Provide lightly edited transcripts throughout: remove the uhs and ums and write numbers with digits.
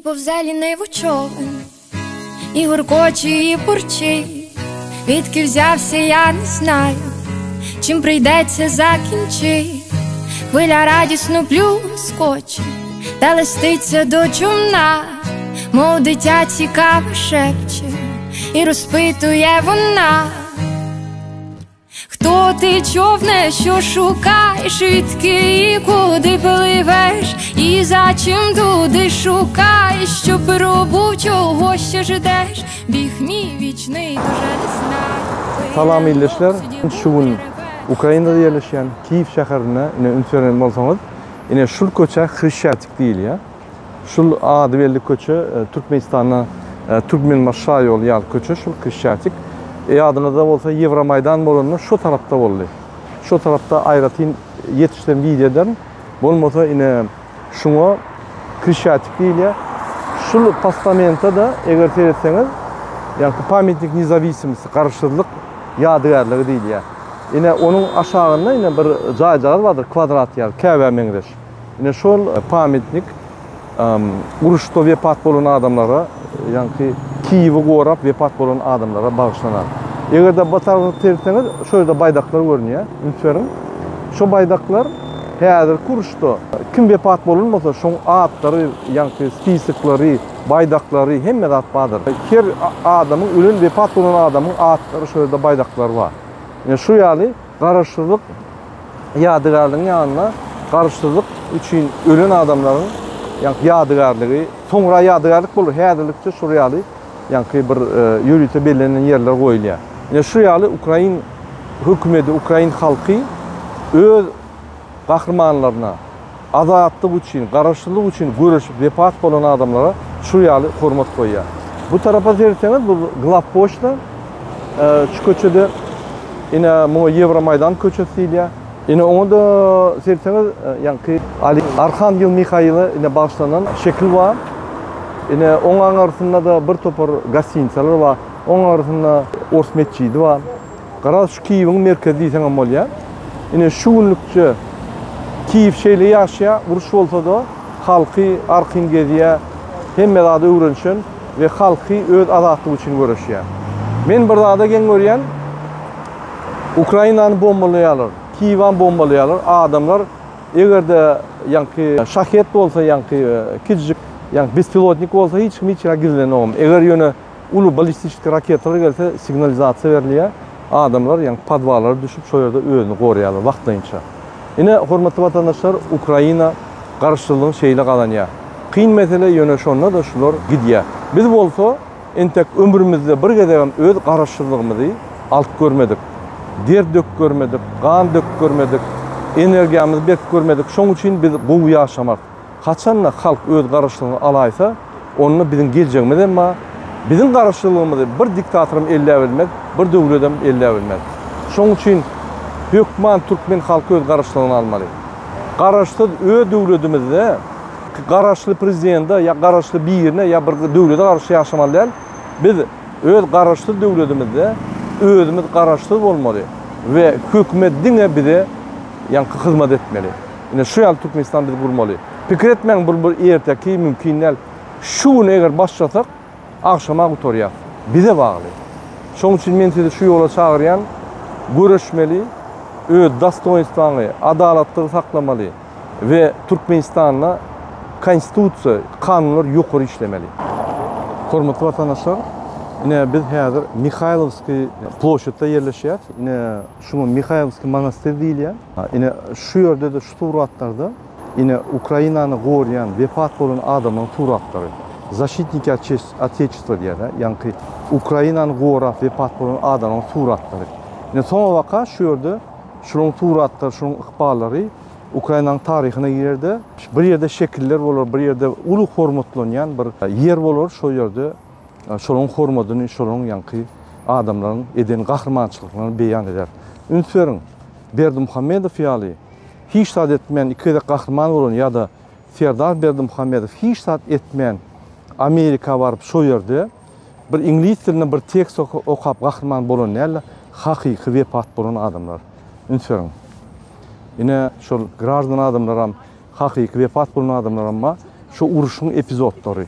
повзе ліниво човен, і гуркоче, і бурчить. Відки взявся, я не знаю, чим прийдеться закінчить. Хвиля радісно плюскоче, та листиться до човна, мов дитя цікаво шепче, і розпитує вона. Хто ти човне, що шукаєш, відки і куди пливеш, і за чим туди шукаєш, що пробув, чого ще ждеш, біг мій вічний дуже не знаю. Salam ildeşler. Şu gün Ukrainada ýerleşýän Kiýew şäherinde ine üns beren bolsaňyz, ine şul köçe Hreşçatik diýilýär. Şul ady belli köçe Türkmenistanda Türkmenbaşy şaýoly ýaly köçe şul Hreşçatik. Ýadyňyzda bolsa Ýewromaýdan bolanda şo tarapda boldy. Şo tarapda aýratyn ýetişsem wideo ederin. Bolmasa ine şuňa Hreşçatik diýilýär. Şul postamenta-da eger seretseňiz, ýaňky Pamytnik nezawisimosti, Garaşsyzlyk ýadygärligi diýilýär. Ine onuň aşagynda ine bir jaýjagaz bardyr, kwadrat ýaly, käbä meňzeş. Ine şol pamytnik uruşda wepat bolan adamlara, ýaňky Kiýewi gorap wepat bolan adamlara bagyşlanan. Eger-de bu tarapa seretseňiz, şo ýerde baýdaklar görünýär. Üns beriň. Şo baýdaklar häzirki uruşda kim wepat bolan bolsa, şoň atlary, ýaňky spisoklary, baýdaklary, hemme zat bardyr. Her adamyň, ölen wepat bolan adamyň atlary şo ýerde baýdaklary bar. Ine şu ýaly Garaşsyzlyk ýadygärligiň ýanynda Garaşsyzlyk üçin ölen adamlaryň ýaňky ýadygärligi, soňra ýadygärlik bolar, häzirlikçe şol ýaly ýaňky bir ýörite bellenen ýerler goýulýar. Ine şu ýaly ukrain hökümeti, ukrain halky öz gahrymanlaryna, azatlyk üçin, garaşsyzlyk üçin göreşip wepat bolan adamlara şu ýaly hormat goýýar. Bu tarapa seretseňiz bu Glawpoçta şu köçede ine muňa Ýewromaýdan köçesi diýilýär. Ine oňa-da seretseňiz ýaňky Arhangel Mihaila ine bagyşlanan şekil bar. Ine oň aňyrsynda-da bir topar gostinitsalar bar. Oň aňyrsynda ors metjidi bar. Garaz şu Kiýewiň merkezi diýseňem bolýar. Ine şu günlükçe Kiýew şeýle ýaşaýar, uruş bolsa-da halky arkaýyn gezýär, hemme zada öwrenişen we halky öz azatlygy üçin göreşýär. Men bir zada geň görýän, Ukrainany bombalaýarlar, Kiýewam bombalaýarlar, adamlar eger-de ýaňky şahet bolsa, ýaňky kiçijik ýaňky bespilotnik bolsa hiç kim hiç ýere gizlenogam. Eger ýöne Uly ballistiçki raketalar gelse signalizasiýa berilýär. Adamlar ýaňky podwallara düşüp şo ýerde özüni goraýarlar wagtlaýynça. Ine hormatly watandaşlar Ukraina garaşsyzlygyny şeýle gazanýar. Kyn mesele ýöne şonda-da şular gidýär. Biz bolsa entek ömrümizde bir gezegem öz garaşsyzlygymyzy alyp görmedik. Der döküp görmedik, gan döküp görmedik, energiýamyzy berip görmedik. Şoň üçin biz gowy ýaşamarys. Haçanda halk öz garaşsyzlygyny alaýsa, onda biziň geljegimiz hem bar. Biziň garaşsyzlygymyzy bir diktatoram elläbilmez, bir döwledem elläbilmez. Şonuň üçin hökman türkmen halky öz garaşsyzlygyny almaly. Garaşsyz öz döwledimizde garaşly prezidente ýa garaşly birine ýa bir döwlete garşy ýaşamaly däl. Biz öz garaşsyz döwledimizde özümiz garaşsyz bolmaly we hökümet diňe bize ýaňky hyzmat etmeli. Ine şu ýaly Türkmenistan biz gurmaly. Pikir etmäň bul bir erteki mümkin däl. Şu gün eger başlasak agşama gutarýas. Bize bagly. Şoň üçin men sizi şu ýola çagyrýan. Göreşmeli, öz dostoýnstwaňy, adalatlygy saklamaly we Türkmenistanda konstitusiýa, kanunlar ýokary işlemeli. Hormatly watandaşlar, ine biz häzir Mihaýlowskiý ploşadda ýerleşýäs. Ine şuňa Mihaýlowskiý monastyr diýilýär. Ine, şu ýerde-de şu suratlarda ine Ukrainany gorýan, wepat bolan adamlaryň suratlary. Zaşitniki Oteçestva diýýär-de, ýaňky Ukrainany gorap wepat bolan adamlaryň suratlary. Ine soňabaka şu ýerde şularyň suratlary, şularyň ykballary Ukrainanyň taryhyna girer-de, bir ýerde şekiller bolar, bir ýerde uly hormatlanýan bir ýer bolar, şo ýerde şolaryň hormadyny, şolaryň ýaňky adamlaryň eden gahrymançylyklaryny beýan eder. Üns beriň, Berdimuhamedow ýaly hiç zat etmän iki gezek gahryman bolan ýa-da Serdar Berdimuhamedow hiç zat etmän Amerika baryp şo ýerde bir iňlis dilinde bir tekst okap gahryman bolan däl-de hakyky wepat bolan adamlar. Üns beriň. Ine şol graždan adamlaram hakyky wepat bolan adamlaram bar. Şu uruşyň epizodlary.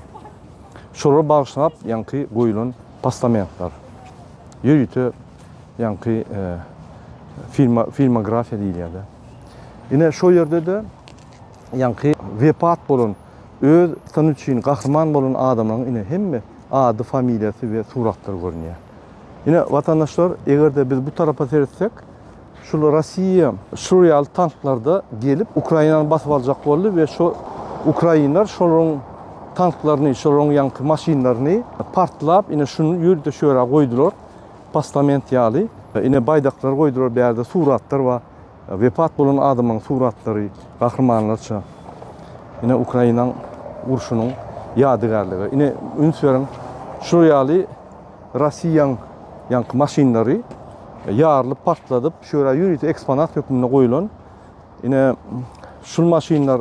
Şolara bagyşlap ýaňky goýulan postamentler. Ýörite ýaňky filma filmografiýa diýilýär-de. Ine şo ýerde-de ýaňky wepat bolan, öz Watany üçin gahryman bolan adamlaryň ine hemme ady, familiýasy we suratlary görünýär. Ine watandaşlar, eger-de biz bu tarapa seretsek, Şul Rossiýa şul ýaly tanklarda gelip Ukrainany basyp aljak boldy we şo ukrainler şolaryň tanklaryny, şolaryň ýaňky maşynlaryny partlap ine şuny ýörite şu ýere goýdular. Postament ýaly. Ine baýdaklar goýdular bärde suratlar bar. Wepat bolan adamlaryň suratlary gahrymanlarça. Ine Ukrainaň urşunyň ýadygärligi. Ine üns beriň şul ýaly Rossiýaň ýaňky maşynlary ýarylyp partladyp, şu ýere ýörite eksponat hökmünde goýlan. Ine şul maşynlar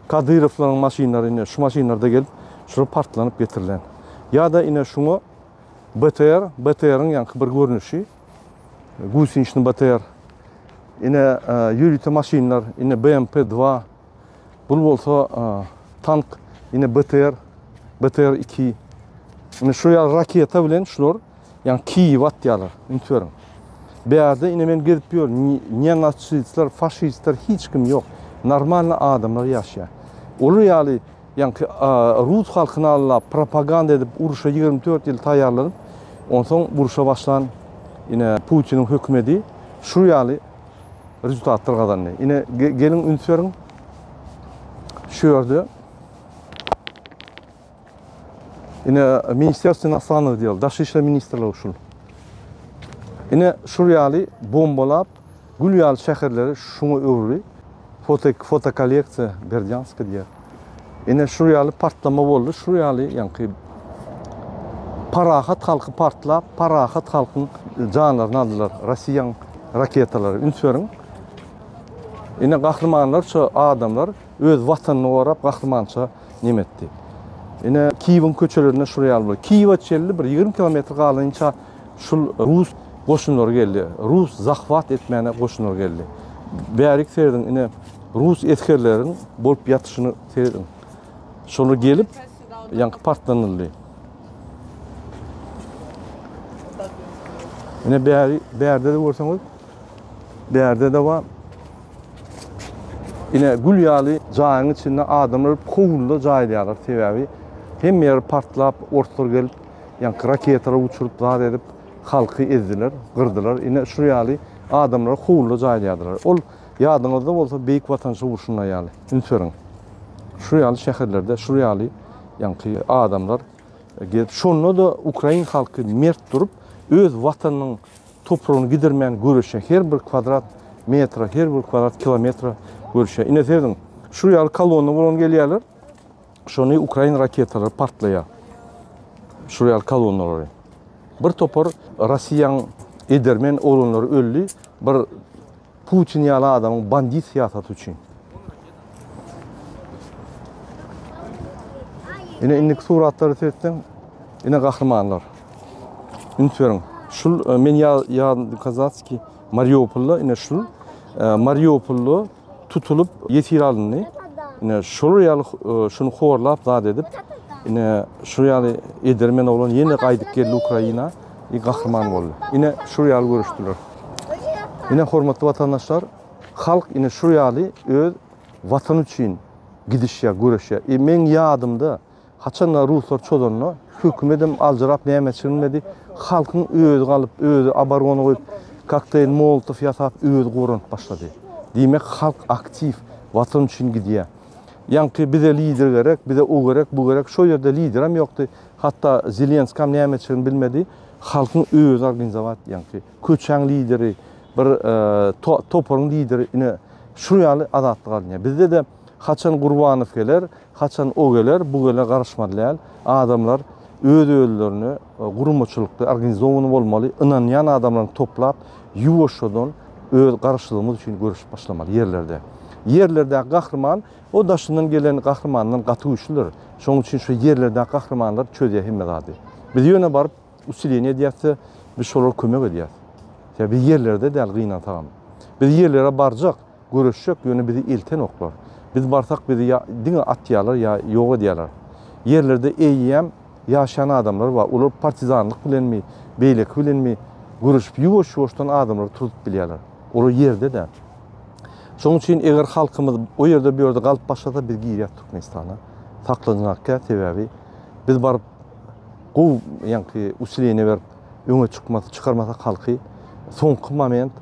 Kadyrowlaryň maşynlary ine şu maşynlarda gelip şular partlanyp getirilen. Ýa-da ine şuňa BTR, BTR-iň ýaňky bir görnüşi. Gusinçny BTR. Ine ýörite maşynlar, ine BMP-2. Bul bolsa tank, ine BTR, BTR 2. Ine şu ýaly raketa bilen şular ýa Kiýew atýarlar. Üns beriň. Bärde ine men gezip ýörün. Ne natsistler, faşistler hiç kim ýok. Normalny adamlar ýaşaýar. Olar ýaly ýaňky rus halkyny aldap, propaganda edip uruşa 24 ýyl taýýarlanyp, onsoň uruşa başlan ine Putiniň hökümeti şu ýaly rezultatlar gazandy. Ine geliň üns beriň. Şu ýerde Ine Ministerstvo иностранных дел, Daşary işler ministrligi şul. Ine şul ýaly bombalap gül ýaly şäherleri şuňa öwrüli. Foto fotokolleksiýa Berdyanska diýýär. Ine şul ýaly partlama boldy. Şul ýaly ýaňky parahat halky partlap, parahat halkyň janlaryny aldylar. Rossiýanyň raketalary. Üns beriň. Ine gahrymanlarça adamlar öz watanyny gorap gahrymança neme etdi. Ine Kiýewiň köçelerinde şul ýaly boldy. Kiýewe çenli bir 20 kilometr galynça şul rus goşunlary geldi. Rus zahwat etmäne goşunlary geldi. Bärik serediň ine rus esgerleriň bolup ýatyşyny serediň. Şolar gelip ýaňky partlanyldy. Ine bäri bärde-de görseňiz bärde-de bar. Ine gül ýaly jaýyň içinde adamlar howluda jaýlaýarlar sebäbi hemme ýeri partlap orslar gelip ýaňky raketalar uçuryp zat edip halky ezdiler gyrdylar ine şu ýaly adamlar howluda jaýlaýardylar ol ýadyňyzda bolsa beýik watançylyk urşunda ýaly üns beriň şu ýaly şäherlerde şu ýaly ýaňky adamlar gelip şonda-da ukrain halky mert durup öz watanynyň topragyny gidirmän göreşýär. Her bir kwadrat metre, her bir kwadrat kilometre göreşýär. Ine serediň, şu ýaly kolonna bolan gelýärler. Şony ukrain raketalary partlaýar. Şu ýaly kolonnalary. Bir topar Rossiýanyň edermen oglanlary öldi. Bir Putin ýaly adamyň bandit syýasaty üçin. Ine indiki suratlary seretseň, ine gahrymanlar. Üns beriň. Şul e, men ýa ýa Kazatski Mariupolda ine şul e, Mariupolda tutulyp ýesir alyndy. Ine şol ýaly e, şuny horlap zat edip, ine şu ýaly edermen oglan ýene gaýdyp geldi Ukraina. I gahryman boldy. Ine şu ýaly görüşdiler. Ine hormatly watandaşlar, halk ine şu ýaly öz watany üçin gidişýär, göreşýär. E, meň ýadymda, haçanda ruslar çozanda, hökümedem aljyrap näme etjegini bilmedi. Halkyň özi galyp, özi aborona goýup, kokteýl Molotow ýasap, özi goranyp başlady. Diýmek, halk aktiw, watan üçin gidýär. Ýaňky bize lider gerek, bize o gerek, bu gerek. Şo ýerde liderem ýokdy. Hatda Zelenskam näme etjegini bilmedi. Halkyň özi organizowat ýaňky. Köçäň lideri, bir toparyň lideri ine şu ýaly azatlyk alynýar. Bizde-de haçan Gurbanow geler, haçan o geler, bu geler garaşmaly däl. Adamlar öz-özlerine guramaçylykly, organizowany bolmaly, ynanýan adamlaryny toplap, ýuwaşjadan öz garaşsyzlygymyz üçin göreşip başlamaly ýerlerde. Ýerlerdäki gahryman o daşyndan gelen gahrymandan gaty güýçlüdir. Şonuň üçin şu ýerlerdäki gahrymanlar çözýär hemme zady. Biz ýöne baryp usileniýe edýäs-de, biz şolara kömek edýäs. Sebäbi biz ýerlerde däl gynansagam. Biz ýerlere barjak, göreşjek, ýöne bizi eltenoklar. Biz barsak bizi ýa diňe atýarlar ýa ýok edýärler. Ýerlerde eýýäm. ýaşaýan adamlar bar. Olar partizanlyk bilenmi, beýleki bilenmi göreşip ýuwaş-ýuwaşdan adamlary turzup bilýärler. Olar ýerde-de. Şonuň üçin eger halkymyz o ýerde bu ýerde galyp başlasa biz girýäs Türkmenistana. Saklanjakkä sebäbi biz baryp gowy ýaňky usileniýe berip öňe çykmasy çykarmasak halky soňky moment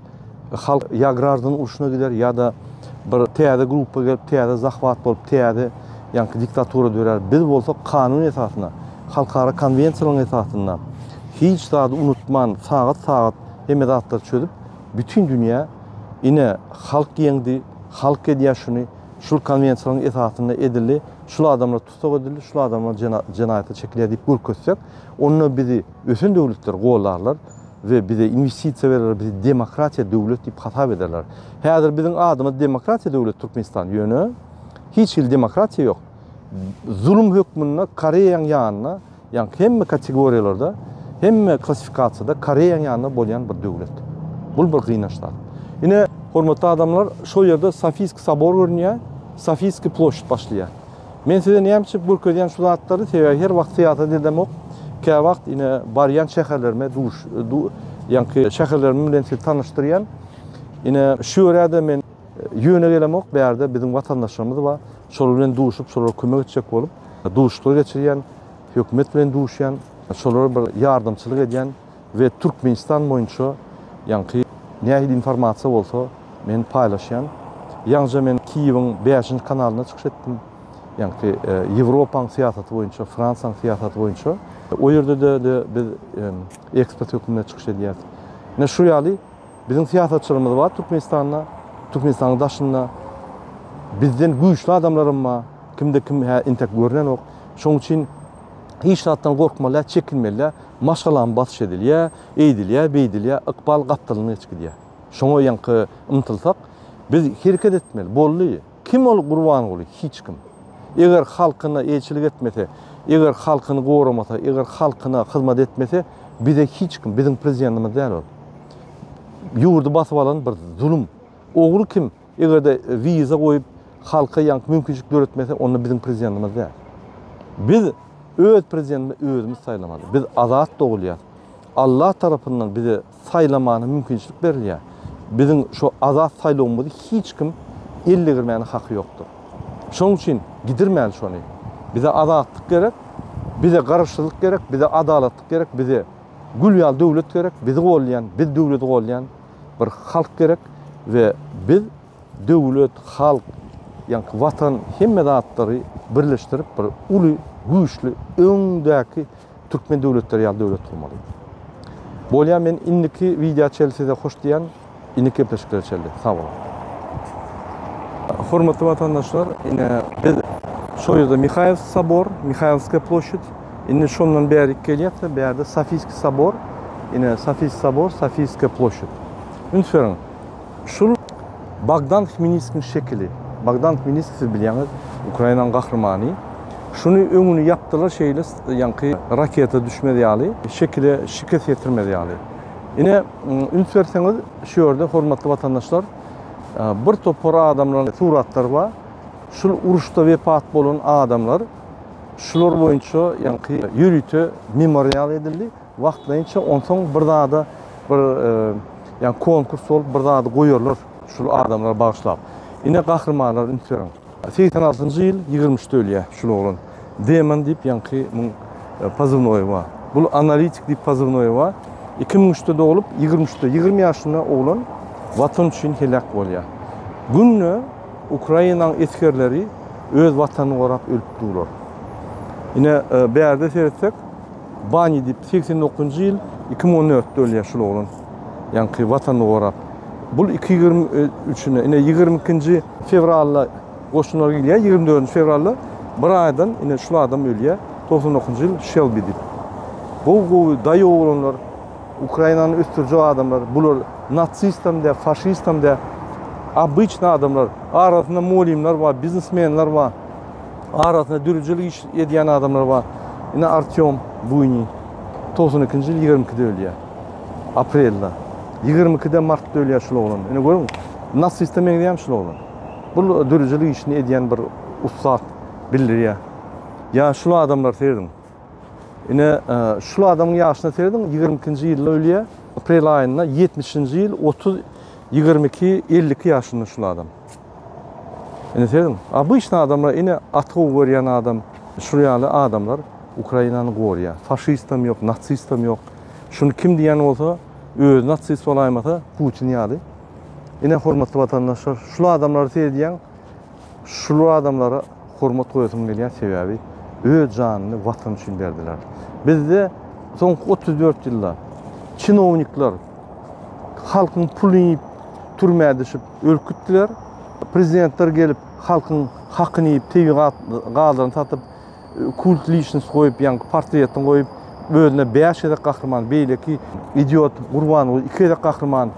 halk ýa graždan urşuna gider ýa-da bir täze gruppa gelip täze zahwat bolup täze ýaňky diktatura dörär. Biz bolsa kanun esasynda halkara konwensiýalaryň esasynda hiç zady unutman sagat sagat hemme zatlary çözüp Bütin dünýä ine halk ýeňdi, halk edýär şuny, şul konwensiýalaryň esasynda edildi, şul adamlar tussag edildi, şul adamlar jenaýata çekilýär diýip görkezsek, onda bizi ösen döwletler goldarlar we bize inwestisiýa bererler, bizi demokratiýa döwlet diýip hasap ederler. Häzir biziň adymyz demokratiýa döwlet Türkmenistan, ýöne hiç hili demokratiýa ýok. Zulum hökmünde Koreýaň ýanynda Ýaňky hemme kategoriýalarda, hemme klassifikasiýada Koreýaň ýanynda bolýan bir döwlet. Bul bir gynanç zat. Ine, hormatly adamlar, şol ýerde Sofiýskiý sobor görünýär, Sofiýskiý ploşid başlaýar. Men size näme üçin görkezýän şu zatlary, sebäbi her wagt syýasat edemok. Käwagt ine barýan şäherlerime duş, du, ýaňky şäherlerim bilen sizi tanyşdyrýan. Ine, şu ýere-de men ýöne gelemok, bärde biziň watandaşlarymyz bar. Şolar bilen duşup, şolara kömek etjek bolup, duşuşyklar geçirýän. Hökümet bilen duşýan, şolara bir ýardamçylyk edýän we Türkmenistan boýunça ýaňky nähili informasiýa bolsa men paýlaşýan. Ýaňja men Kiýewiň bäşinji kanalynda çykyş etdim. Ýaňky Ýewropaň syýasaty boýunça, Fransiýaň syýasaty boýunça. O ýerde-de biz ekspert hökmünde çykyş edýäris. Ine şu ýaly biziň syýasatçylarymyz bar Türkmenistanda, Türkmenistanyň daşynda. Bizden güýçli adamlaram bar. Kimde kim hä entek görnenok. Şoň üçin hiç zatdan gorkmaly däl, çekinmeli däl. Maşgalam basyş edilýär, eýdilýär, beýdilýär, ykbal gapdalyndan geçip gidýär. Şoňa ýaňky ymtylsak, biz hereket etmeli. Boldy. Kim ol Gurbanguly? Hiç kim. Eger halkyna elçilik etmese, eger halkyny goramasa, eger halkyna hyzmat etmese, bize hiç kim, biziň prezidentimiz däl ol. Ýurdy basyp alan bir zulum. Ogry kim? Eger-de wiza goýup halka ýaňky mümkinçilik döretmese, onda biziň prezidentimiz däl. Biz öz prezidentimizi özümiz saýlamaly. Biz azat dogulýas. Allah tarapyndan bize saýlamana mümkinçilik berilýär. Biziň şu azat saýlawymyzy hiç kim el degirmäne haky ýokdur. Şonuň üçin gidirmäli şony. Bize azatlyk gerek, bize garaşsyzlyk gerek, bize adalatlyk gerek, bize gül ýaly döwlet gerek, bizi goldaýan, biz döwleti goldaýan bir halk gerek we biz döwlet, halk, ýaňky watan hemme zatlary birleşdirip bir uly, güýçli, öňdäki türkmen döwletleri ýaly döwlet gurmaly. Bolýa men indiki wideo çenli size hoş diýýän, indiki gepleşiklere çenli. Sag boluň. Hormatly watandaşlar, ine biz şo ýerde Mihaýlowskiý sobor, Mihaýlowskaýa ploşid. Indi şondan bärik gelýäs-de, bärde Sofiýskiý sobor, ine Sofiýskiý sobor, Sofiýskaýa ploşid. Üns beriň, şul Bogdan Hmelnitskiniň şekili. Bogdan Hmelnitskiý siz bilýäňiz, Ukrainanyň gahrymany. Şuny öňüni ýapdylar şeýle ýaňky raketa düşmez ýaly, şekile şikes ýetirmez ýaly. Ine, üns berseňiz, şu ýerde hormatly watandaşlar, bir topar adamlaryň suratlary bar. Şul uruşda wepat bolan adamlar. Şular boýunça ýaňky ýörite memorial edildi. Wagtlaýynça onsoň bir zada bir ýaňky konkurs bolup bir zady goýarlar şul adamlara bagyşlap. Ine gahrymanlar üns beriň. 86-njy ýyl 23-de ölýär şul oglan. Demon diýip ýaňky muň pozywnoýy bar. Bul analitik diýip pozywnoýy bar. 2003-de doglup 23-de 20 ýaşynda oglan watan üçin heläk bolýar. Günde Ukrainanyň esgerleri öz watanyny gorap ölüp durlar. Ine bärde seretsek Bani diýip 89-njy ýyl 2014-de ölýär şul oglan. Ýaňky watanyny gorap. Bul 2023-ünde ine 22-nji fewralda goşunlar gelýär, 24-nji fewralda bir aýdan ine şul adam ölýär. 99-njy ýyl Şelbi diýip. Gowy-gowy daýy oglanlar Ukrainany ösdürjek adamlar, bular nasistam däl, faşistam däl, obyçny adamlar. Arasynda mugallymlar bar, biznesmenler bar. Arasynda döredijilik iş edýän adamlar bar. Ine Artýom Buýniý 92-nji ýyl 22-de ölýär. Aprelde. 22-de martda ölýär şul oglan. Ine görüň, nasiste meňzeýärmi şul oglan? Bu döredijilik işini edýän bir ussat bildirýär. Ýa şul adamlar serediň. Ine, şul adamyň ýaşyna serediň, 22-nji ýylda ölýär. Aprel aýynda 70-nji ýyl, 30, 22, 52 ýaşynda şul adam. Ine serediň, obyçny adamlar, ine aty gowy görýän adam, şul ýaly adamlar Ukrainany gorýar. Faşistem ýok, nasistem ýok. Şuny kim diýen bolsa, özi nasist bolaýmasa, Putin ýaly. Ine hormatly watandaşlar, şul adamlary seredýäň, şul adamlara hormat goýasyň gelýär, sebäbi öz janyny watan üçin berdiler. Bizde soňky 34 ýylda çinownikler halkyň puluny iýip, türmä düşüp ölüp gitdiler. Prezidentler gelip halkyň hakyny iýip, tebigy gazlaryny satyp, kult liçnost goýup, ýaňky portretini goýup, özüne 5 gezek gahryman, beýleki idiot Gurbanguly 2 gezek gahryman,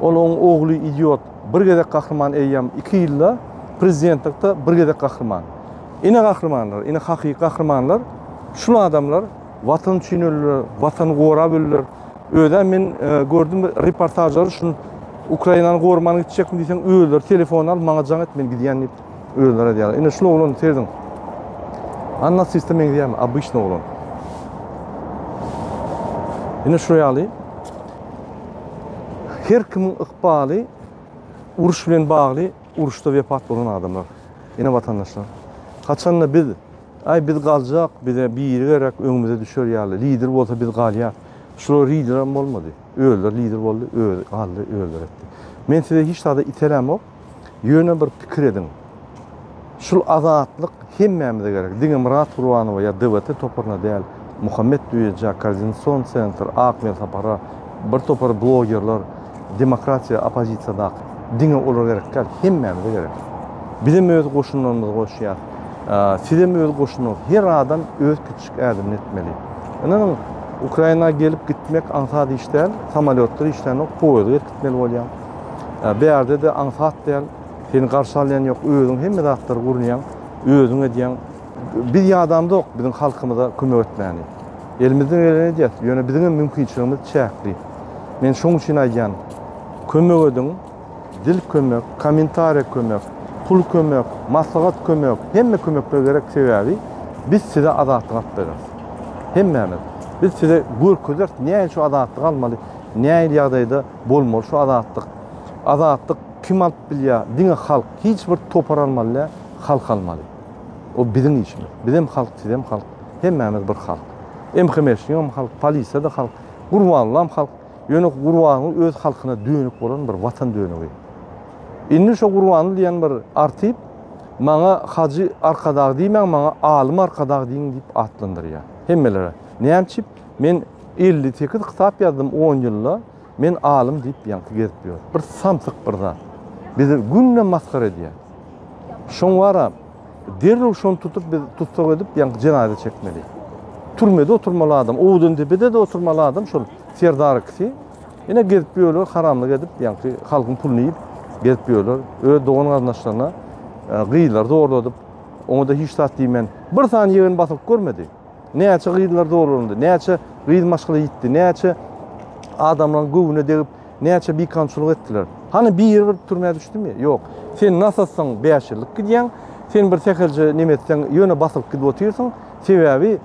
ol oň ogly idiot bir gezek gahryman eýýäm 2 ýylda prezidentlikde bir gezek gahryman. Ine gahrymanlar, ine hakyky gahrymanlar, şul adamlar watan üçin öldüler, watany gorap öldüler. Özem men e, gördüm reportažlary şun Ukrainany gormana gitjekmi diýseň özleri telefon al maňa jaň et men gidýän diýip özleri aýdýarlar. Ine şul oglan serediň. An nasiste meňzeýärmi? Obyçny oglan. Ine şu ýaly her kimiň ykbaly uruş bilen bagly uruşda wepat bolan adamlar. Ine watandaşlar. Haçanda biz Aý biz galjak, bize biri gerek öňümize düşer ýaly, lider bolsa biz galýas. Şular liderem bolmady. Özleri lider boldy, özi galdy, özleri etdi. Men size hiç zada itelämok. Ýöne bir pikir ediň. Şul azatlyk hemmämize gerek. Diňe Myrat Gurbanowa ýa DWT toparyna däl, Muhammet Düýeja, Koordinasion sentr, Ak Welsapara, bir topar blogerler, demokratiýa oppozisiýadaky diňe olara gerek däl, hemmämize gerek. Bizem öz goşunlarymyzy goşýas. Sizem öz goşunyňyz. Her adam öz kiçijik ädimini etmeli. Ynanyň, Ukraina gelip gitmek aňsat iş däl. Samolýotlar işlänok, poýezde gelip gitmeli bolýaň. Bärde-de aňsat däl. Seni garşy alýan ýok, özüň hemme zatlary gurnaýaň, özüň edýäň. Biz ýadamzok biziň halkymyza kömek etmäni. Elimizden geleni edýäs, ýöne biziň hem mümkinçiligimiz çäkli. Men şoň üçin aýdýan, kömek ediň, dil kömek, kommentariýa kömek, pul kömek, maslahat kömek, hemme kömekler gerek sebäbi biz size azatlyk alyp bereris. Hemmämiz. Biz size görkezeris nähili şu azatlygy almaly, nähili ýagdaýda bolmaly şu azatlyk. Azatlyk kim alyp bilýär? Diňe halk. Hiç bir topar almaly däl, halk almaly. O biziň işimiz. Bizem halk, sizem halk. Hemmämiz bir halk. MHM-şniňem halk, polisiýa-da halk, Gurbangulam halk. Ýöne Gurbanguly öz halkyna dönük bolan bir watan dönügi. Indi şo Gurbanguly diýen bir artip maňa Hajy Arkadag diýmäň, maňa Alym Arkadag diýiň diýip atlandyrýar. Hemmelere. Näme üçin? Men 58 kitap ýazdym 10 ýylda. Men alym diýip ýaňky gezip ýör. Bir samsyk bir zat. Bizi günde masgara edýär. Şoň bara derrew şony tutup biz tussag edip ýaňky jenaýata çekmeli. Türmede oturmaly adam, Owdandepede-de oturmaly adam şol Serdar ikisi. Ine gezip ýörler, haramlyk edip ýaňky halkyň puluny iýip gezip ýörler. Öz dogan garyndaşlaryna e, gyzlary zorladyp, oňa-da hiç zat diýmän, bir sany ýegen basylyp görmedi. Näçe gyzlar zorlandy, näçe gyz maşgala ýitdi, näçe adamlaryň göwnüne degip, näçe bikanunçylyk etdiler. Hany biri bir türmä düşdümi? Ýok. Sen nas atsaň 5 ýyllyk gidýäň, sen bir sähelçe neme etseň ýöne basylyp gidip otyrsyň. Sebäbi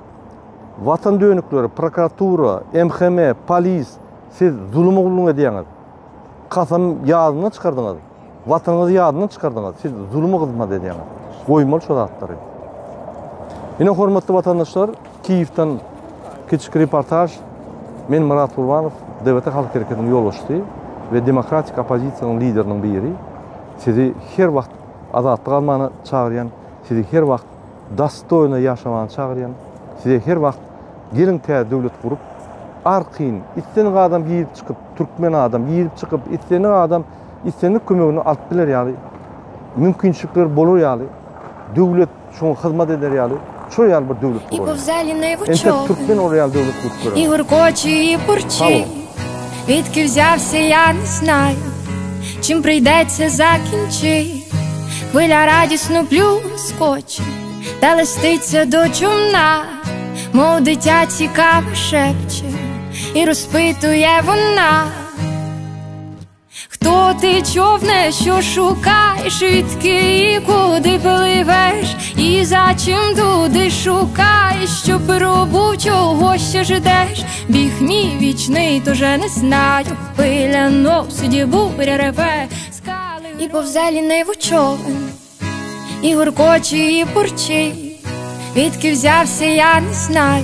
watan dönükleri, prokuratura, MHM, polis siz zuluma gulluk edýäňiz. Kasam ýadyndan çykardyňyz. Watanyňyzy ýadyndan çykardyňyz. Siz zuluma hyzmat edýäňiz. Goýmaly şo zatlary. Ine hormatly watandaşlar, Kiýewden kiçik reportaž. Men Myrat Gurbanow, DWT Halk Hereketiniň ýolbaşçysy we demokratik oppozisiýanyň lideriniň biri. Sizi her wagt azatlyk almana çagyrýan, sizi her wagt dostoýno ýaşamana çagyrýan, size her wagt geliň täze döwlet gurup, arkaýyn islendik adam girip çykyp, türkmen adam girip çykyp, islendik adam islendik kömegini alyp biler ýaly mümkinçilikler bolar ýaly döwlet şoňa hyzmat eder ýaly şol ýaly bir döwlet І guraly. повзалі не в Entek türkmen човен, ol ýaly döwlet gurup і görenok. гуркоче, і Sag бурчи. boluň. Відки взявся, я не знаю, чим прийдеться закінчить. Хвиля радісно плюскоче, та листиться до човна, мов дитя цікаво шепче, і розпитує вона. Хто ти човне, що шукаєш, відки і куди пливеш, і за чим туди шукаєш, що пробув, чого ще ждеш? Біг мій вічний, тоже не знаю. Хвиля носить, буря реве, скали і повзе ліниво човен, і гуркоче, і бурчить. Відки взявся, я не знаю,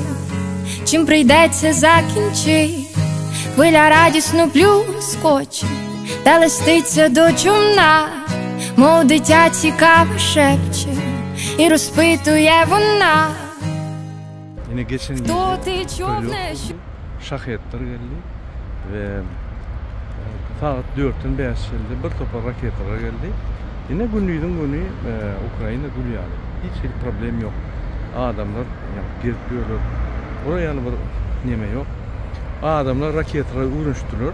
чим прийдеться закінчить. Хвиля радісно плюскоче, та листиться до човна, мов дитя цікаво шепче, і розпитує вона. Ine geçen Хто gije ти човне, prelýot що boldy, şahetler geldi we sagat dörtden bäş geldi, bir topar raketalar geldi. Ine gündiziň güni Ukraina gül ýaly, hiç hili problem ýok. Adamlar ýa gezip ýörler. Olar ýaly bir neme ýok. Adamlar raketalara öwrenişdiler.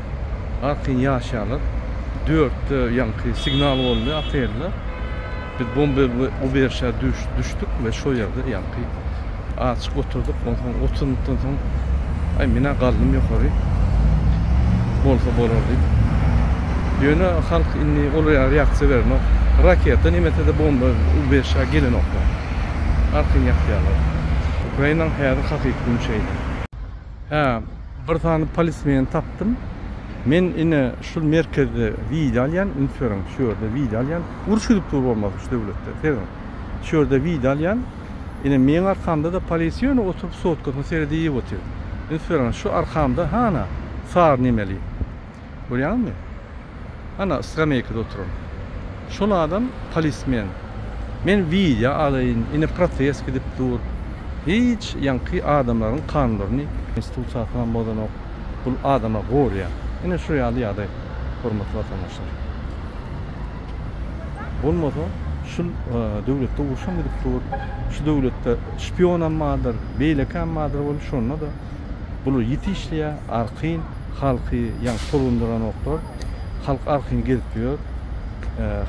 Arkaýyn ýaşaýarlar. Dörtde ýaňky signal boldy otelde. Biz bomba uberşä düşdük we şo ýerde ýaňky azjyk oturdyk. Onsoň 30 minutdan soň aý men-ä galdym ýokary. Bolsa bolar diýip. Ýöne halk indi olar reaksiýa berenok. Raketa nemese-de bomba uberşä gelenoklar. Arkaýyn ýatýarlar. Ukrainanyň häzir hakyky güni şeýle. Hä, bir sany polismeni tapdym. Men ine şul merkezde wideo alýan, üns beriň, şu ýerde wideo alýan. Uruş gidip dur bolmasa şu döwletde. Serediň. Şu ýerde wideo alýan. Ine meň arkamda-da polisiýa ýöne oturyp sotkasyna seredip otyr. Üns beriň, şu arkamda hana sary nemeli. Görýäňizmi? Ana skameýkada oturan. Şol adam polismen. Men wideo alaýyn, ine protest gidip dur. Hiç ýaňky adamlaryň kanunlaryny, konstitusiýasynam bozanok. Bul adamlar gorýar. Ine şu ýaly ýagdaý hormatly watandaşlar. Bolmasa şul döwletde urşam gidip dur. Şu döwletde şpionam bardyr, beýlekäm bardyr bolup şonda-da bular ýiti işleýär, arkaýyn halky ýaňky tolgundyranoklar. Halk arkaýyn gezip ýör.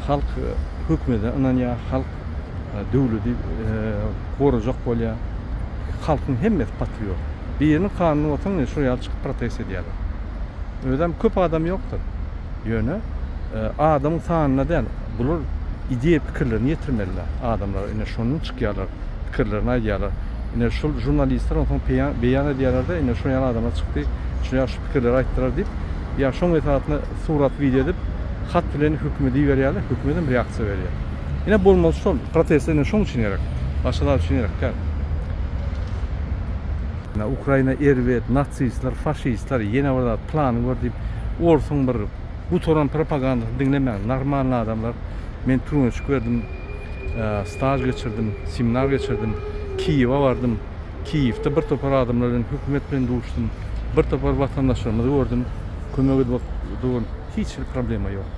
Halk hökümete ynanýar, halk döwleti gorajak bolýar. Halkyň hemmesi patriot. Biriniň kanuny bolsa ine şol ýaly çykyp protest edýärler. Özem köp adam ýokdur. Ýöne adamyň sanyna däl, bular ideýa pikirlerini ýetirmeliler adamlara. Ine şondan çykýarlar, pikirlerini aýdýarlar. Ine şol žurnalistler onsoň beýan edýärler-de, ine şol ýaly adamlar çykdy, şol ýaly şu pikirleri aýtdylar diýip, ýa şoň esasynda surat wideo edip, hat bilen hökümete iberýärler, hökümet hem reaksiýa berýär. Ine bolmaly şol, protestler ine şoň üçin gerek. Başga zat üçin gerek däl. Ine Ukraina erbet, nasistler, faşistler, ýene bir zat plany gör diýip, orsuň bir gutaran propagandasyny diňlemäň. Normalny adamlar. Men türgenşik berdim, staž geçirdim, seminar geçirdim, Kiýewe bardym. Kiýewde bir topar adamlar bilen, hökümet bilen duşdum. Bir topar watandaşlarymyzy gördüm. Kömek edip dur. Hiç hili problema ýok.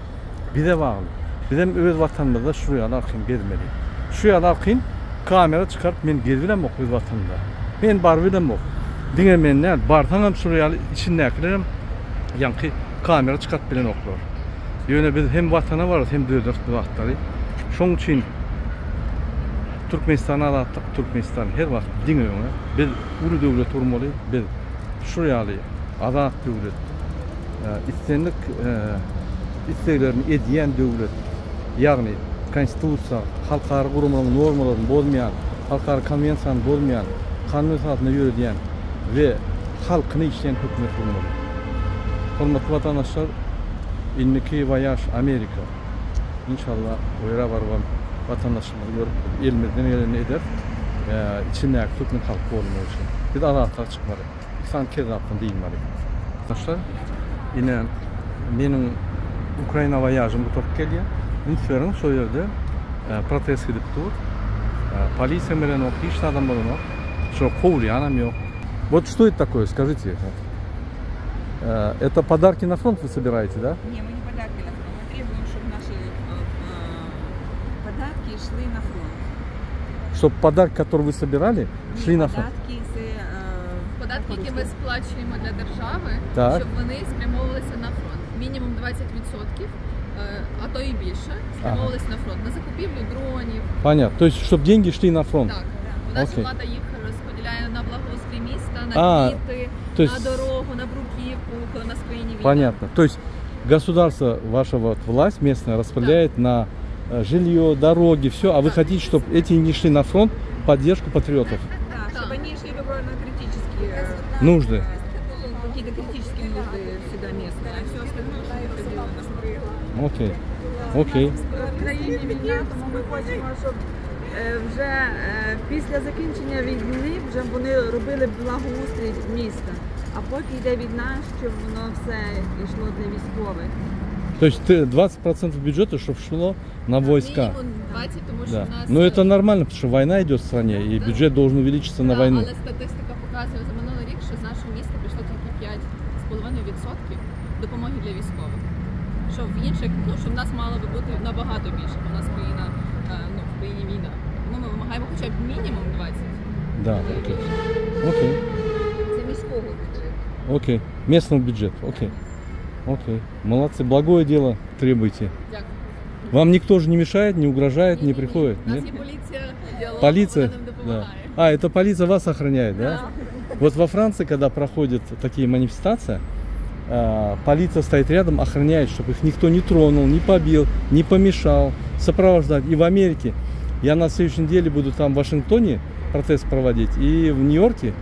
Bize bagly. Bizem öz watanymyzda şu ýaly arkaýyn gezmeli. Şu ýaly arkaýyn kamera çykaryp men gezibilemok öz watanymda. Men barybilemok. Diňe men däl, barsaňam şular ýaly içindäkilerem ýaňky kamera çykaryp bilenoklar. Ýöne biz hem watana bararys, hem döderis bu zatlary. Şoň üçin Türkmenistan azatlyk, Türkmenistan her wagt diňe öňe. Biz uly döwlet gurmaly, biz şular ýaly azat döwlet, islendik isleglerini edýän döwlet, ýagny Konstitusiýa, halkara guramalaryň normalaryny bozmaýan, halkara konwensiýany bozmaýan, kanun esasynda ýöredýän we halkyna işleýän hökümet gurmaly. Hormatly watandaşlar, indiki waýaž Amerika. Inşallah o ýere barybam watandaşymyzy görüp elimizden gelenini ederis. Içindäki türkmen halky gorunmak üçin. Biz azatlyga çykmaly. Iki sany kezzapdan dynmaly. Dostlar, ine meniň Ukraina waýažym gutaryp gelýär. Üns beriň, şo ýerde protest gidip dur. Polisiýa gelenok, hiç zadam bolanok. Şo kowulýanam ýok. Вот что это такое, скажите? Это подарки на фронт вы собираете, да? Не, мы не подарки на фронт. Мы требуем, чтобы наши подарки шли на фронт. Чтобы подарки, которые вы собирали, шли на фронт. Податки це е, Податки, які ми сплачуємо для держави, Так. щоб вони спрямовувалися на фронт. Мінімум 20%, е, а то і більше, спрямовувалися на фронт, на закупівлю дронів. Понятно. То есть, чтобы деньги шли на фронт. Так, у нас Окей. влада їх розподіляє на благоустрій міста, на А, квіти, то есть- на дорогу, на бруківку, коли у нас в країні війна. Понятно. То есть. Государство, ваша вот власть местная распределяет на э, жилье, дороги, все, а вы хотите, чтобы эти не шли на фронт, поддержку патриотов? Да, чтобы они шли только на критические э, Нужды. Какие-то критические нужды всегда местные, а все остальное, чтобы уходило на фронт. Окей. Окей. В країні війна, тому ми хочемо, щоб е, вже е, після закінчення війни вже вони робили благоустрій міста. А поки йде війна, щоб воно все йшло для військових. То есть ты 20% бюджета, чтобы шло на войска. Мінімум 20, тому що Да. в нас Но это нормально, потому что война идет в стране, и Да. бюджет должен увеличиться на Да, войну. Але статистика показує за минулий рік, що з нашого міста пішло тільки 5,5% допомоги для військових. Що в інших, ну що в нас мало би бути набагато більше, бо в нас країна, е, ну в країні війна. Тому ми вимагаємо хоча б мінімум 20. Да, окей. Окей. Це міського бюджету. Окей. Местного бюджета. Окей. Окей. Молодцы. Благое дело требуйте. Дякую. Вам никто же не мешает, не угрожает, не Ні-ні-ні. приходит? У нас Нет? є поліція, діалог, Полиция? вона нам Да. допомагає. А, это полиция вас охраняет, да? Вот во Франции, когда проходят такие манифестации, а, полиция стоит рядом, охраняет, чтобы их никто не тронул, не побил, не помешал, сопровождать. И в Америке. Я на следующей неделе буду там в Вашингтоне протест проводить и в Нью-Йорке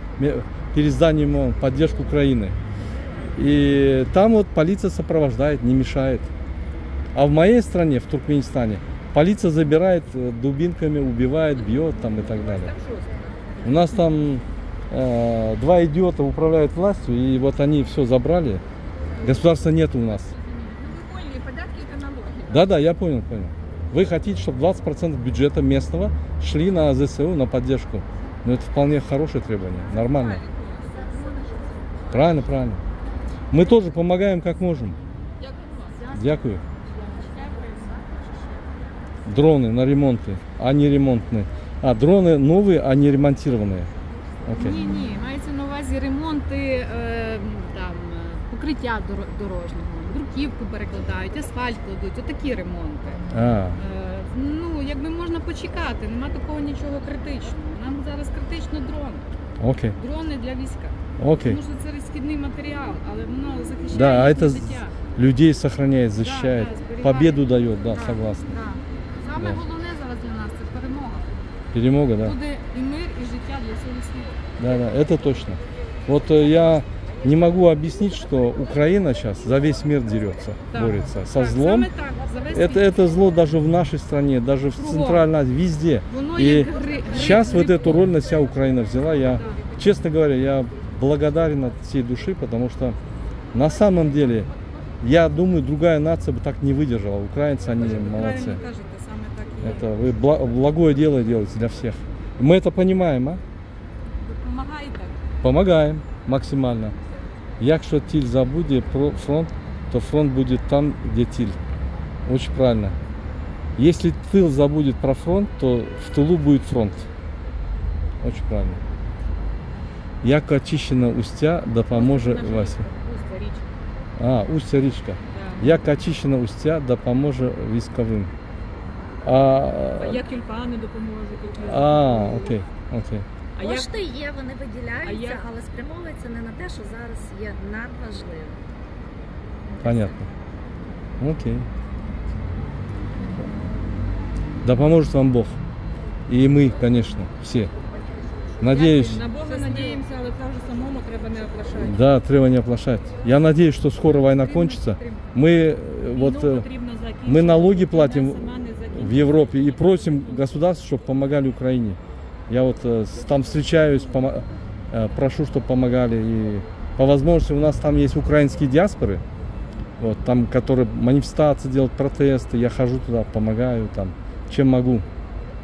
перед зданием ООН поддержку Украины. И там вот полиция сопровождает, не мешает. А в моей стране, в Туркменистане, полиция забирает э, дубинками, убивает, бьет там и так далее. Там жорстко. У нас там э, два идиота управляют властью, и вот они все забрали. Государства нет у нас. Ну вы поняли, податки это налоги. Да-да, я понял, понял. Вы хотите, чтобы 20% бюджета местного шли на ЗСУ, на поддержку. Но это вполне хорошее требование, нормально. Правильно, правильно. Мы тоже помогаем как можем. Дякую вам. Дякую. Дроны на ремонты, а не ремонтные. А, дроны новые, а не ремонтированные. Окей. Ні, ні, мається на увазі ремонти е, там, е, покриття дорожнього, бруківку перекладають, асфальт кладуть, отакі ремонти. А, Е, ну, якби можна почекати, нема такого нічого критичного. Нам зараз критично дрони. окей, Дрони для війська. окей. Тому що це розхідний матеріал, але воно захищає Да, а їхнє это життя. людей сохраняет, защищает, Да, да, зберігає. победу дает, да, Да, согласен. Да. Саме Да. головне зараз для нас це перемога. Перемога, да. Буде і мир, і життя для всього світу. Да, да, это точно. Вот э, я не могу объяснить, что Украина сейчас за весь мир дерется, Так. борется со Так, злом. Саме так, за весь Это, світ. это зло даже в нашей стране, даже в Кругом. Центральной Азии, везде. Воно И як гри, Сейчас вот гриб. эту роль на себя Украина взяла. Я, Да. честно говоря, я благодарен от всей души, потому что на самом деле, я думаю, другая нация бы так не выдержала. Украинцы, они молодцы. Правильно кажете, саме так і є. Это вы благое дело делаете для всех. Мы это понимаем, а? Допомагайте. Помогаем максимально. Якщо тил забуде про фронт, то фронт будет там, где тил. Очень правильно. Если тыл забудет про фронт, то в тылу будет фронт. Очень правильно. Як очищена устя, допоможе Вася. Устя, річка. А, устя річка. Да. Як очищена устя, допоможе військовим. А, А як тюльпани допоможуть? як а, окей, окей. А як Кошти є, вони виділяються, А як- але спрямовуються не на те, що зараз є надважливо. Понятно. Окей. Да поможет вам Бог. И мы, конечно, все. Надеюсь. На Бога надіємося, але це вже самому треба не оплошати. Да, треба не оплошать. Я надеюсь, что скоро война кончится. Мы э, вот э, потрібно закінчити. мы налоги Війна платим сама не в закінчиться. Европе и просим государство, чтобы помогали Украине. Я вот э, там встречаюсь, прошу, чтобы помогали. И по возможности у нас там есть украинские диаспоры, вот, там, которые манифестации делают, протесты. Я хожу туда, помогаю там, чем могу.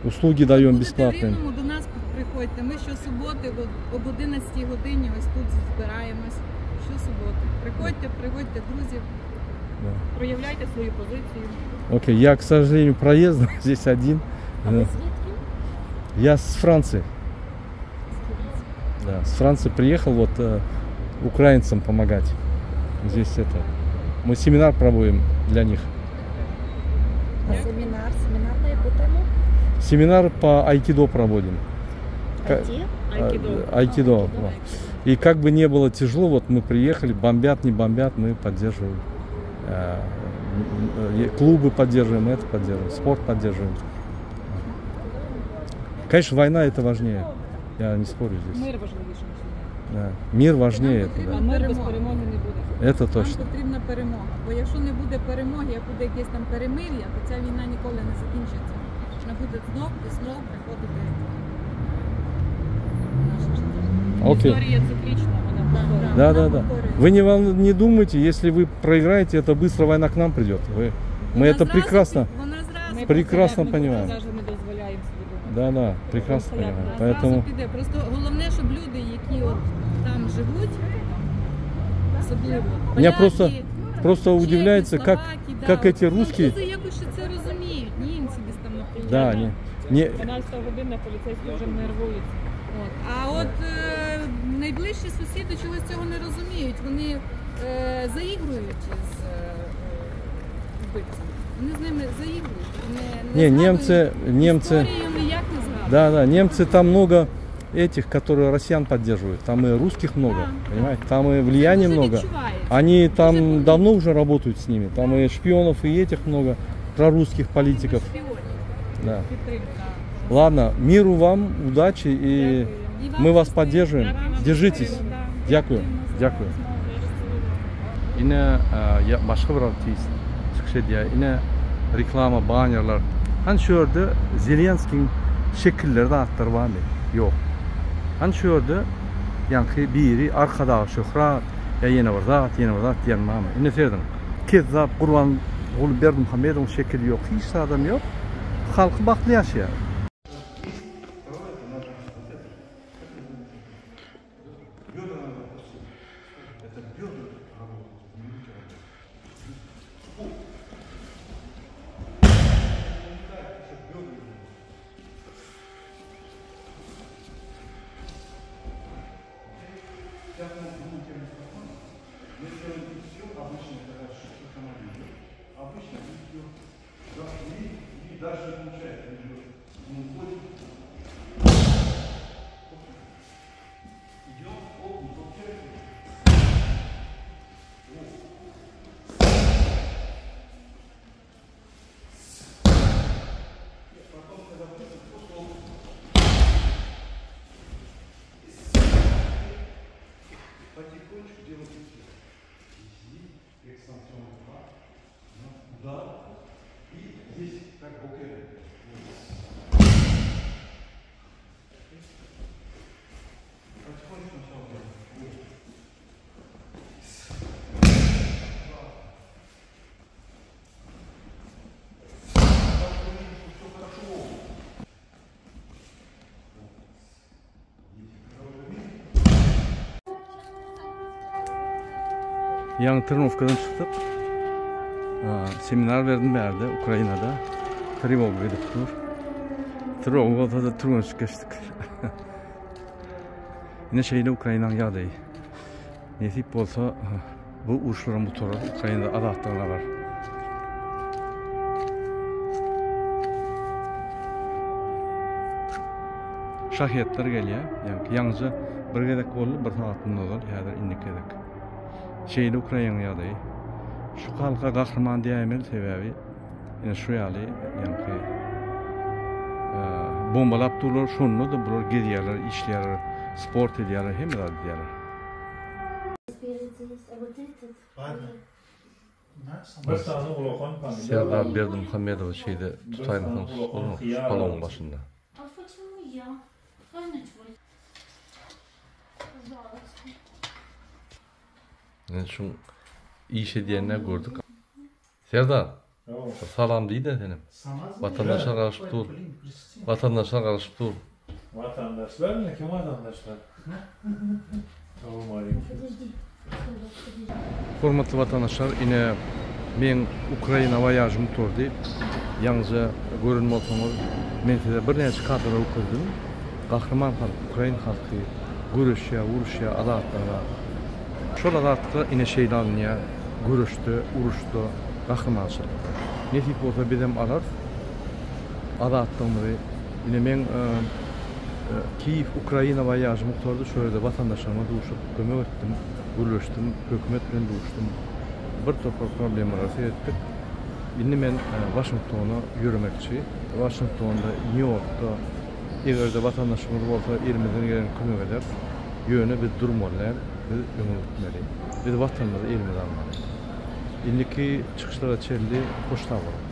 Услуги даем Будете в бесплатные. Рівному, до нас приходьте. Ми щосуботи об 11 годині ось тут збираємось. Щосуботи. Приходьте, приводьте друзів. Да. Проявляйте свою позицію. Окей, я, к сожалению, проездом здесь один. А Да. ви звідки? Я с Франции. Да, с Франции приехал вот э, украинцам помогать. Здесь это. Мы семинар проводим для них. А семінар? Семінар на яку тему? Семинар по айкидо проводим. IT? Айкідо. Э, Айкидо. Да. И как бы не было тяжело, вот мы приехали, бомбят, не бомбят, мы поддерживаем. Kluby поддерживаем, это поддерживаем, спорт поддерживаем. Конечно, война это важнее. Я не спорю здесь. Мир важливіший, ніж війна. Да. Мир важнее Нам это, потрібна да. Мир без перемога. перемоги не буде. Это точно. Нам потрібна перемога. Бо якщо не буде перемоги, а буде якесь там перемир'я, то ця війна ніколи не закінчиться. Вона буде знов і знов приходити в наше життя. Окей. Історія циклічна, вона повторюється. Да, Вона да, да. повторюється. Вы не, вол- не думайте, если вы проиграете, это быстро война к нам придет. Вы, мы Вона это зразу прекрасно, під- Вона зразу Ми Прекрасно про це- понимаем. Ми про це навіть не дозволяємо собі думати. да, да, прекрасно понимаем. Вона Поэтому зразу піде. Просто головне, щоб люди, які от там живуть, особливо Меня поляки, просто- просто чехи, удивляется, как, словаки, да. как эти русские, Французи якось ще це розуміють, німці десь там на півдні. да, не, не, 12 година поліцейські вже нервуються. От. А от е, найближчі сусіди чогось цього не розуміють. Вони е, заігрують з е, вбивцями. Вони з ними заігрують. Вони не не, згадують немцы, немцы, Історію ніяк не згадують. да, да, немцы там много этих, которые россиян поддерживают, там и русских много, Да, понимаете, там и влияние Дуже много. відчувається. Они там Дуже давно уже работают с ними, там и шпионов, и этих много, прорусских политиков. Шпіонів. Да. Підтримка. Ладно, миру вам, удачи и І вам мы вас щасти. поддерживаем. Дякую. Держитесь. Да. Дякую. Дякуємо за Дякую. розмову. Ine e, başga bir artist çykyş edýär. Ine reklama bannerler. Hany şu ýerde Zelenskiň şekilleri zatlary barmy? Ýok. Hany şu ýerde ýaňky biri Arkadag şöhrat ýa ýene bir zat, ýene bir zat diýen barmy? Ine serediň. Kezzap Gurbanguly Berdimuhamedowyň şekili ýok. Hiç zadam ýok. Halky bagtly ýaşaýar. Ýaňy trenowkadan çykdyk. Seminar berdim bärde Ukrainada. Trewoga gidip dur. Trewoga bolsa-da türgenşik geçdik. Ine şeýle Ukrainanyň ýagdaýy. Nesip bolsa bu uruşlaram gutarar, Ukrainada azatlygyny alar. Şahetler gelýär. Ýaňyja bir gezek boldy, bir sagat mundan ozal, häzir indiki gezek. Şeýle Ukrainaň ýagdaýy. Şu halka gahryman diýäýmeli sebäbi ine şu ýaly ýaňky bombalap durlar, şonda-da bular gezýärler, işleýärler, sport edýärler, hemme zat edýärler. Serdar Berdimuhamedowy şeýle tutaýmasaň bolanok şu palawyň başynda. Ine şuň iş edýänini gördük. Serdar, bir salam diý-de senem. Watandaşlar garaşyp dur. Watandaşlar garaşyp dur. Watandaşlar mı? Kim watandaşlar? Salowmaleýkim. Hormatly watandaşlar, ine meň Ukraina woýažym gutardy. Ýaňyja gören bolsaňyz, men size birnäçe kadrlar görkezdim. Gahryman halk, ukrain halky göreşýär, uruşýar azatlyga. Şol azatlyga ine şeýle alynýar, göreşde, uruşda, gahrymançylykda. Nesip bolsa bizem alarys azatlygymyzy. Ine meň Kiýew, Ukraina woýažym gutardy. Şo ýerde watandaşlaryma duşup, kömek etdim, gürleşdim, hökümet bilen duşdum. bir topar problemalara seretdik. Indi men Waşingtona ýöremekçi. Waşingtonda, Nýu-Ýorkda eger-de watandaşymyz bolsa elimizden gelen kömek ederis. Ýöne biz durmaly däl, biz öňe gitmeli. Biz watanymyzy elimize almaly. Indiki çykyşlara çenli hoş sag boluň.